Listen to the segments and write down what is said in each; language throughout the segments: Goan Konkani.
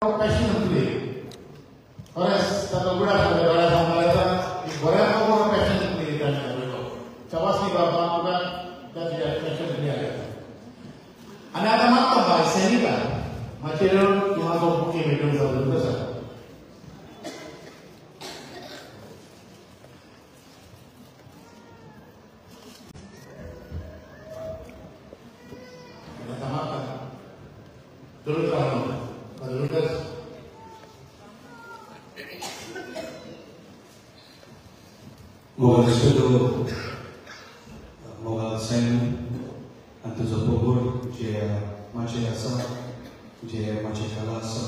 पॅशन प्ले खरेंच ताका उगडास जाता दोळ्या सामकार येता एक बऱ्या बरो पॅशन प्ले ताणें दाखयलो. शबासकी बाबा तुका ताची पॅशन प्ले आयला. आनी आतां मागता बाय सैनिका माचयेर तुमचो बुके भेटून जाता तसो. मोगाल सैम आनी तुजो पोगोर जे माचयेर आसा, जे माचये खाला आसा,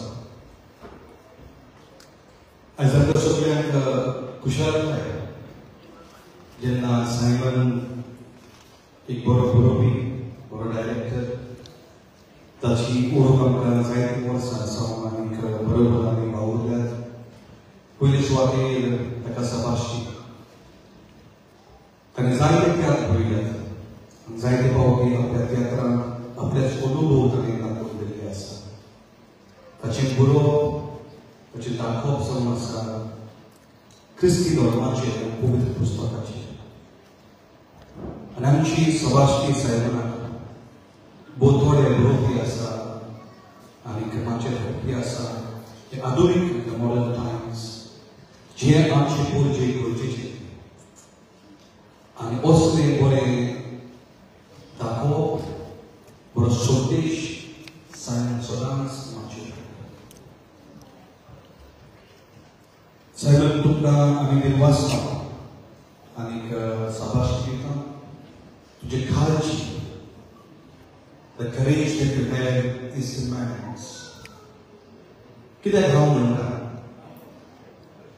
आयज आमकां सगळ्यांक खुशालकाय जेन्ना सायमन एक बरो बरोवपी, बरो डायरेक्टर, ताची ओळख आमकां जायतीं वर्सां सावन आनीक बरोबर आमी वावुरल्यात. पयले सुवातेर ताका शाबासकी. ताणें जायते तियात्र बरयल्यात, जायते फावटी आपल्या तियात्रांत आपल्याच अनुभव ताणें दाखोवन दिल्ले आसा. ताचें बरोवप, ताचें दाखोवप जावन आसा क्रिस्ती धर्माचेर, पवित्र पुस्तकाचेर. आनी आमची शाबासकी सायमनाक भोव थोडे बरोवपी आसा आनी माचयेर हाडपी आसा हे आधुनीक मॉडर्न टायम्स जे आमचे पोरजे गरजेचे आनी असलें बरें दाखोवप, बरो संदेश सायमन सदांच माचयेर हाडटा. सायमन तुमकां आमी दिनवासता आनीक शाबासकी दिता. तुजे काळजी, the courage that you have is immense. कित्याक हांव म्हणटा,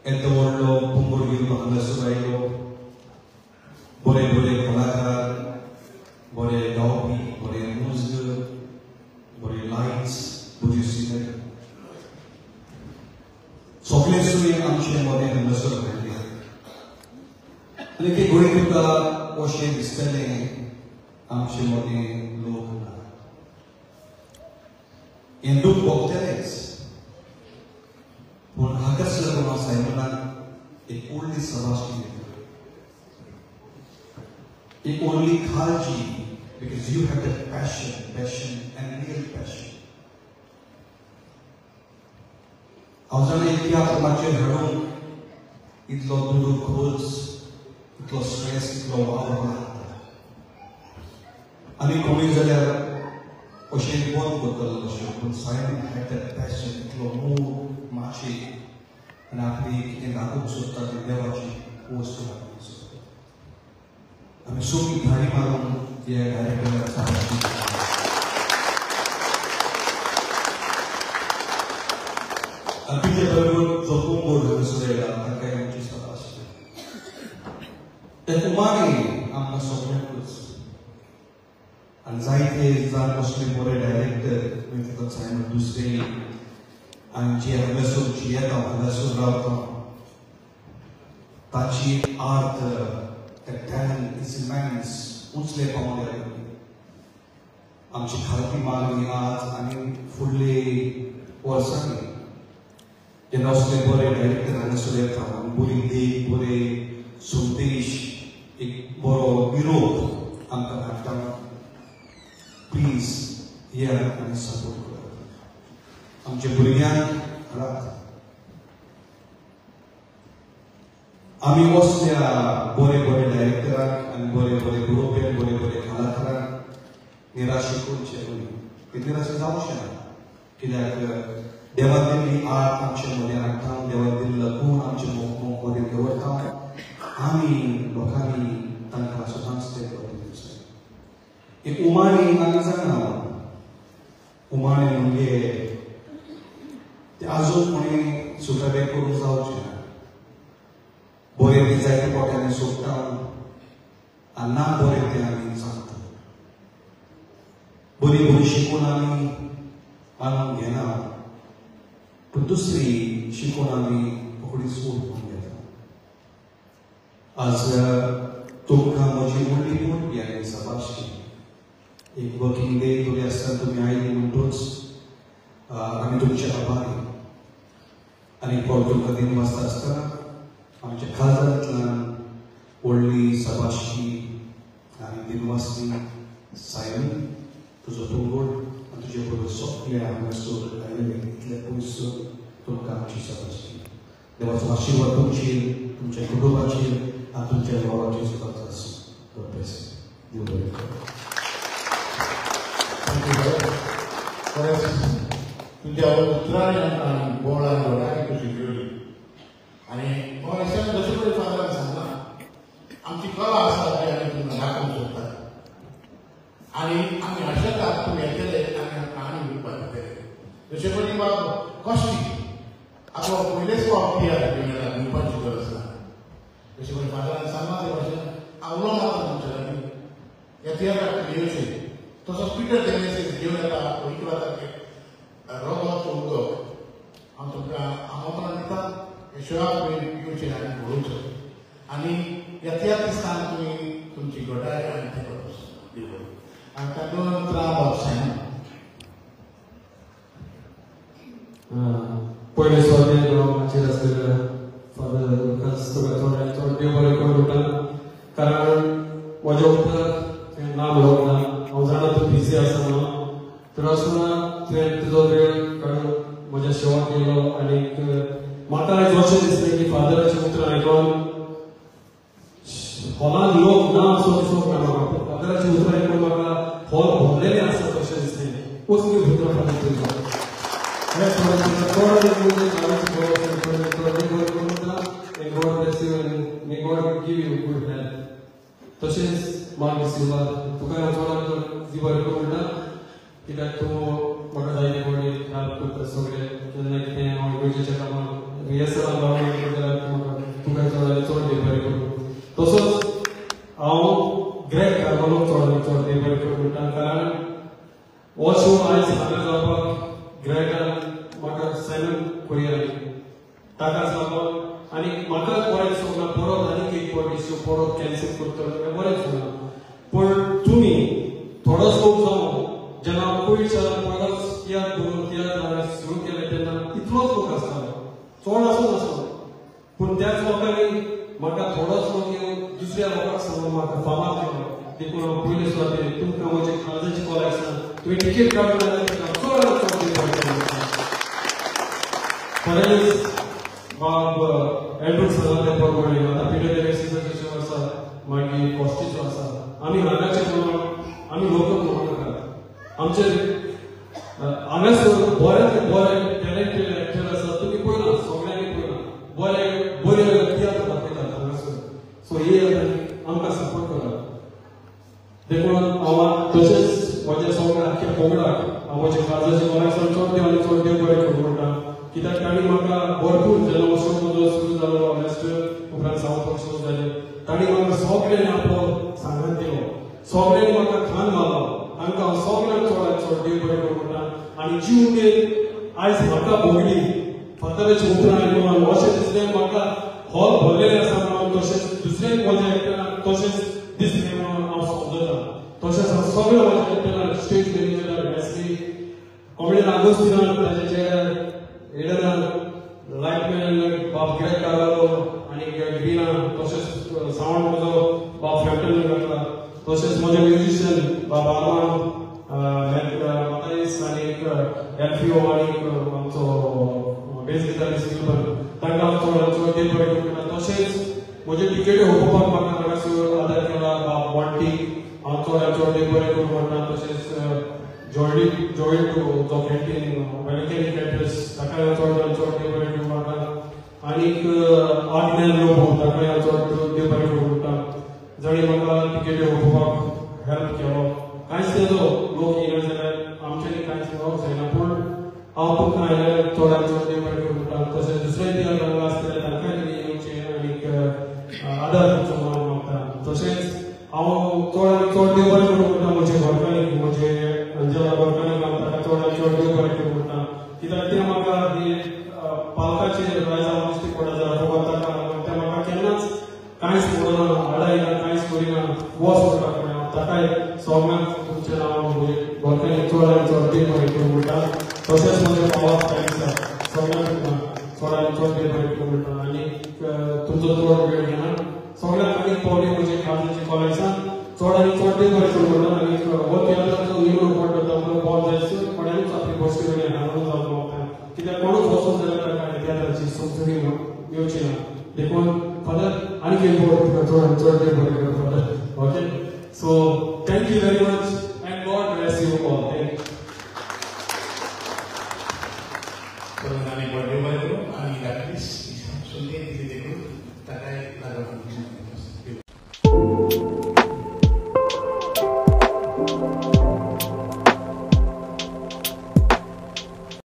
येदो व्हडलो पंगड घेवन हांगासर आयलो, बरे बरे कलाकार, बरे गावपी, बरे मुज्ग, बरे लायट्स, बरी सिनरी, सगळे सुय आमचे मदें हांगासर हाडले. आनी ते घडये तुका अशें दिसतलें आमचे मदें लोक ना, हें दूख भोगतलेंच, पूण हाकाच लागून हांव सायमनाक एक व्हडली शाबासकी दिता, एक व्हडली काळजी, because you have that passion, passion and real passion. हांव जाणा एक तियात्र माचयेर हाडूंक इतलो दुडू खर्च, इतलो स्ट्रेस, इतलो वावर लागता. आनी कोणूय जाल्यार अशें बंद करतलो अशें, पूण सायमन हॅड that passion, इतलो मोग माचयेर आनी आपली कितें दाखोवंक सोदता ती देवाची वस्तू दाखोवंक सोदता. आमी सगळीं धाडी मारून त्या डायरेक्टराक शाबासकी. आनी तुजे बरोबर जो पंगड हांगासर येयला तांकांय आमची शाबासकी. ते उमाणे आमकां सगळ्यांकूच. आनी जायते जाण असले बरे डायरेक्टर फकत सायमन, दुसरे आनी जे हांगासर जियेता, हांगासर रावता, ताची art, that talent is immense, उंचले पावंड्यार. आमची खालती मागणी आज आनी फुडले वर्सांनी जेन्ना असले बरे डायरेक्टर हांगासर येता आनी बरी देख, बरे संदेश, एक बरो निरोप आमकां धाडटा, प्लीज येयात आनी सपोर्ट करात आमच्या भुरग्यांक हाडात. आमी असल्या बरे बरे डायरेक्टरांक आनी बरे बरे बरोवप्यांक, बरे बरे कलाकारांक निराशे करचे न्हय. ते निराशे जावचें ना, कित्याक देवान दिल्ली आर्ट आमचे मदें हाडटा, देवान दिल्लो गूण आमचे मदें दवरता. आमी लोकांनी तांकां सदांच ते दिवंक जाय. एक उमाणी आमी जाणा, उमाणे म्हणजे ते आजून कोणी सुटावे करूंक जावचें ना. बरें तें जायते फावटी आमी सोदता आनी ना बरें तें आमी सांगता. बरी बरी शिकवण आमी मानून घेना, पूण दुसरी शिकवण आमी रोखडीच उरपून घेता. आज तुमकां म्हजी व्हडली मोठी आनी शाबासकी. एक वर्किंग डे तरी आसतना तुमी आयली म्हणटूच आमी तुमचे आभारी आनी परत तुमकां दिनवासता आसतना आमच्या काळजांतल्यान व्हडली सबाशी आनी दिनवासनी सायन तुजो पंगड आनी तुजे बरोबर सगळे हांगासर आयिल्ले इतले पयस तुमकां आमची सबाशी. देवाचो आशिर्वाद तुमचेर, तुमच्या कुटुंबाचेर आनी तुमच्या वावराचेर सुद्दां आसूं. God bless you. देव बरें करूं. खरेंच तुमच्या उतरांनी आमकां बोळ आनी व्हडाय कशी घेवली आनी अशें जशें पळय फादरान सांगलां आमची कला आसा ती आमी तुमकां दाखोवंक सोदतात आनी आमी आशेतात तुमी येतले आनी आमकां आनी उरपाक दितले. जशें पळय बाब कश्टी आपलो पयलेच फावट तियात्र घेवन येता दिवपाची गरज ना. जशें पळय फादरान सांगलां ते भाशेन आवलो मारता तुमच्या लागीं ह्या तियात्राक तुमी येवचें. तसोच पिटर देमेसीस घेवन येता 11 तारखेक रोगोचो उदक हांव तुमकां आमंत्रण दिता शोआक तुमी येवचें आनी पळोवचें आनी ह्या तियात्रिस्तान तुमी तुमची घटाय आनी तें दिवप. आनी तातूंत उतरां बाब सायमन. पयले सुवातेर हांव माचयेर आसलेल्या फादर लुकास तुका चड चड देव बरें करूं म्हणटा, कारण म्हज्या उपरांत तुवें नाम म्हणूंक ना. हांव जाणा तूं बिजी आसा म्हणून, तर आसतना तुवें तुजो वेळ काडून म्हज्या शेवाक येयलो आनी म्हाका आयज अशें दिसलें की फादराचें उतरां आयकोन हॉलान लोक ना असो दिसूंक ना म्हाका, पूण फादराचें उतरां आयकून म्हाका हॉल भरलेलें आसा तशें दिसलें. वचून उतरां फादर तुजो God bless you and may God give you good health. तशेंच मार्क सिल्वा तुका हांव चडांत चड देव बरें करूं म्हणटा, कित्याक तूं म्हाका जायते फावटी हेल्प करता सगळें. केन्ना कितें हांव इगर्जेच्या कामाक रिहर्सलाक रावून जाल्यार म्हाका तुका चड आनी चड देव बरें करूं. तसोच हांव ग्रेग कार्वालोक चड आनी चड देव बरें करूं म्हणटा, कारण हो शो आयज हांगा जावपाक ग्रेगान म्हाका सायमन कोरिया ताकाच लागून आनी म्हाका बरें दिसूंक ना परत आनीक एक फावटी शो परत कॅन्सल करतलो हें बरें दिसूंक ना. पूण तुमी थोडोच लोक जावं जेन्ना पयलीं पयलोच तियात्र बरोवन तियात्र हांवें सुरू केलें तेन्ना इतलोच लोक आसतालो, चड आसूं नासलो, पूण त्याच लोकांनी म्हाका थोडोच लोक येवन दुसऱ्या लोकांक सांगून म्हाका फामाद केलो. देखून हांव पयले सुवातेर तुमकां म्हजे काळजाची कॉल आसना तुवें टिकेट काडून जाल्यार चड चड. खरेंच बाब एडवर्ड सांगला त्या प्रमाणे आतां पिटर एलेक्सिसाचो शो आसा, मागीर कॉस्टीचो आसा. आमी हांगाचे म्हणून आमी लोकल म्हणूं नाकात. आमचे हांगासर बऱ्यांतले बरे टॅलेंटेड एक्टर आसा, तुमी पळयला सगळ्यांनी पळयला बरे बरे तियात्र दाखयतात हांगासर. सो हे आमकां सपोर्ट करात. देखून हांव तशेंच म्हज्या सगळ्या आख्ख्या पंगडाक हांव म्हज्या काळजाचे कोणाक चड देव आनी चड देव बरें करूं म्हणटा, कित्याक तांणी म्हाका भरपूर जेन्ना हो शो म्हजो सुरू जालो ऑगस्ट उपरांत सावथ शो जाले तांणी म्हाका सगळ्यांनी आपलो सांगात दिलो, सगळ्यांनी म्हाका खान मारलो. तांकां हांव सगळ्यांक चड चड देव बरें करूं म्हणटा. आनी जी उमेद आयज म्हाका भोगली फादराचीं उतरां आयकून अशें दिसलें म्हाका हॉल भरलेलें आसा म्हणून, तशेंच दुसऱ्याक म्हज्या एक्टराक तशेंच दिसलें म्हणून हांव समजता. तशेंच हांव सगळ्या म्हज्या एक्टराक स्टेज मॅनेजराक वेस्ली कॉमेडियन आगोस्तिनाक ताच्या चेहऱ्यार एडनाक लायटमॅन बाब ग्रेग कार्वालो आनी ग्रिना, तशेंच सावंड म्हजो बाब फ्रॅम्पटन घातला, तशेंच म्हजे म्युजिशियन बाब आर्मान माताईस आनी एल्फियो आनी आमचो बेस गिटारिस्ट विल्बन, तांकां हांव चड चड देव बरें करूं म्हणटा. तशेंच म्हजे टिकेटी होपोवपाक म्हाका हांगासर आदार केला बाब वॉन्टी, हांव चड चड देव बरें करूं म्हणटा. तशेंच जॉयडी जॉयंट जो कॅन्टीन वेलकेनी कॅटरस ताका हांव चड चड देव बरें करूं म्हणटा. आनीक आग्नेल लोबो ताका हांव चड देव बरें करूं म्हणटा, जांणी म्हाका टिकेटी होपोवपाक हेल्प केलो. कांयच तेजो लोक येयना जाल्यार आमच्यांनी कांयच मेळोंक जायना, पूण हांव तुमकां आयल्यार चड चड देव बरें करूं म्हणटा. तशेंच दुसरे तियात्र हांगा आसतले तांकांय तुमी येवचें आनीक आदार दिवचो म्हणून मागता. तशेंच हांव चड आनी चड देव बरें करूं म्हणटा म्हजे घरकान्नीक, म्हजे अंजला घरकान्नीक हांव ताका चड आनी चड देव बरें करूं म्हणटा, कित्याक तें म्हाका पालकाचेर आयज हांव दिश्टी पडटा जाल्यार फकत ताका लागून तें म्हाका केन्नाच कांयच म्हणना, आडायना, कांयच करिना, वच म्हणटा फुडें. हांव ताकाय सगळ्यांक तुमचो तुमचें नांव म्हणजे गोंयकारांनी चड आनी चड देव बरें करूं म्हणटा. तशेंच म्हजें पावस दिसा सगळ्यांक चड आनी चड देव बरें करूं म्हणटा आनी तुमचो चड वेळ घेना सगळ्यांक आनीक पावली म्हणजे खाजूची कॉलेजान चड आनी चड देव बरें करूं म्हणटा. आनी हो तियात्राचो निवडून पडटा तो बॉल जायसो कोणाकूच आपली बसकी वेळ हाडून जावपाक कित्याक कोणूच वचून जाल्यार ताका तियात्राची समजणी येवची ना. देखून फादर आनी एक चड आनी चड देव बरें करूं father. Okay, so thank you very much.